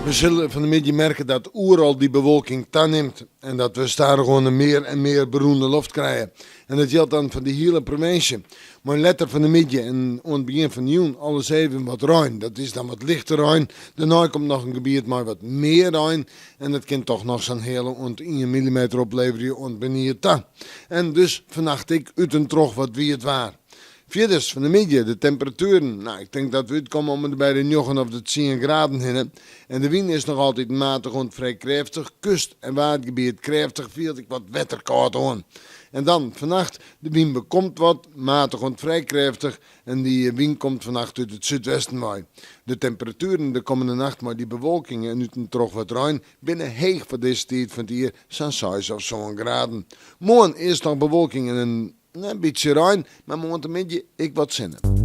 We sille fan 'e middei merke dat oeral dy bewolking tanimt en dat we stadichoan mear en mear berûne loft krije. En dat jildt dan foar de hiele provinsje. Mei letter fan 'e middei en oan it begjin fan de jûn alris even wat rein. Dat is dan wat lichte rein. Dêrnei komt noch in gebiet mei wat mear rein en dat kin toch noch sa'n heale oant ien millimeter opleverje oant beniid ta. En dus fannacht ek út en troch wat wiet waar. Fierders fan 'e middei de temperatueren, no ik tink dat we útkomme om en by de njoggen of de tsien graden hinne. En de wyn is noch altyd matich oant frij krêftich, kust en waadgebiet krêftich fielt ek wat wetterkâld oan. En dan fannacht, de wyn bekomt wat, matich oant frij krêftich en dy wyn komt fannacht út it súdwesten wei. De temperatueren de kommende nacht mei dy bewolking en út en troch wat rein binne heech foar dizze tiid fan it jier, sa'n seis of sân graden. Moarn earst noch bewolking en in bytsje rein, mar moarntemiddei ek wat sinne.